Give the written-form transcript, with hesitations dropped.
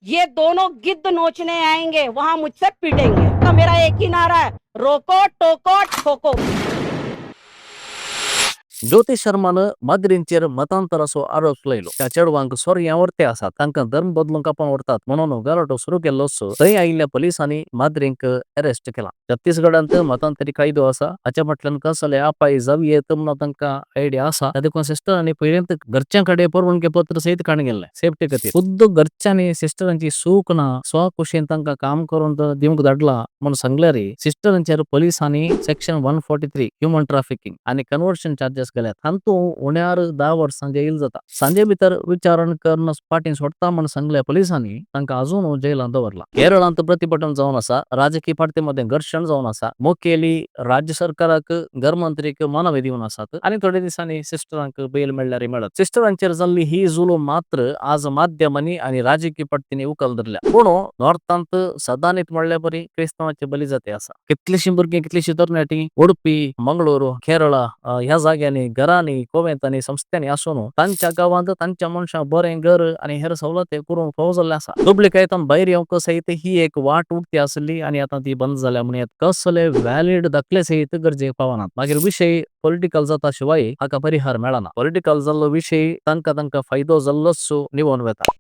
ये दोनों गिद्ध नोचने आएंगे, वहां मुझसे पिटेंगे। तो मेरा एक ही नारा है, रोको टोको ठोको। ज्योती शर्मान माद्रींचेर मतांतराचो आरोप लायलो. त्या चेडवांक सोरयां व्हरते आसात, तांकां धर्म बदलूंक आपोवन व्हरतात म्हणून गलाटो सुरू केल्लोच थंय आयिल्ल्या पोलिसांनी माद्रींक अरेस्ट केला. छत्तीसगडांत मतांतरी कायदो आसा, हाच्या फाटल्यान कसले अपाय जावं येत म्हणून तांकां आयडिया आसा. देखून सिस्टरांनी पयलींच घरच्यां कडेन परवानगी पत्र सयत काडून गेल्लें सेफ्टी खातीर. खुद्द घरच्यांनी सिस्टरांची चूक ना, स्वखुशीन तांकां काम करून दिवंक धाडलां म्हूण सांगल्यार सिस्टरांचेर पोलिसांनी सेक्शन 143 ह्युमन ट्राफिकींग आनी कन्वर्शन चार्जीस घाल्यात. हातूंत उण्यार 10 वर्सां जेल जाता. सांजे भितर विचारण करून फाटीं सोडटा म्हूण सांगल्या पोलिसांनी तांकां अजून जेलांत दवरला. केरळांत प्रतिभटन जावन आसा, राजकी पार्टी मदें घर्शण जावन आसा. मुखेली राज्य सरकाराक घरमंत्रीक मानवी दिवन आसात आनी थोड्या दिसांनी सिस्टरांक बेल मेळ्ळ्यार मेळत. सिस्टरांचेर जाल्ली ही जुलूम मात्र आज माध्यमांनी आनी राजकी पार्टींनी उखल धरल्या, पूण नॉर्थांत सदांनीत म्हणल्यार बरी क्रिस्तांवाची बली जाती आसा. कितलीशीं भुरगीं, कितलीशीं तरणाटीं उडपी, मंगळूर, केरळा ह्या जाग्यांनी, घरांनी, कोवेंतांनी, संस्थांनी आसून तांच्या गांवांत तांच्या मनशांक बरें घर आनी हेर सवलती करूंक फावो जाल्लें आसा. डुप्लिकेटान भायर येवंक सयत ही एक वाट उक्ती आसली आनी आतां ती बंद जाल्या म्हूण येत. कसले व्हॅलीड दाखले सयत गरजेक पावनात. मागीर विशय पॉलिटिकल जाता शिवाय हाका परिहार मेळना. पॉलिटिकल जाल्लो विशय तांकां तांकां फायदो जाल्लोच निवोन वता.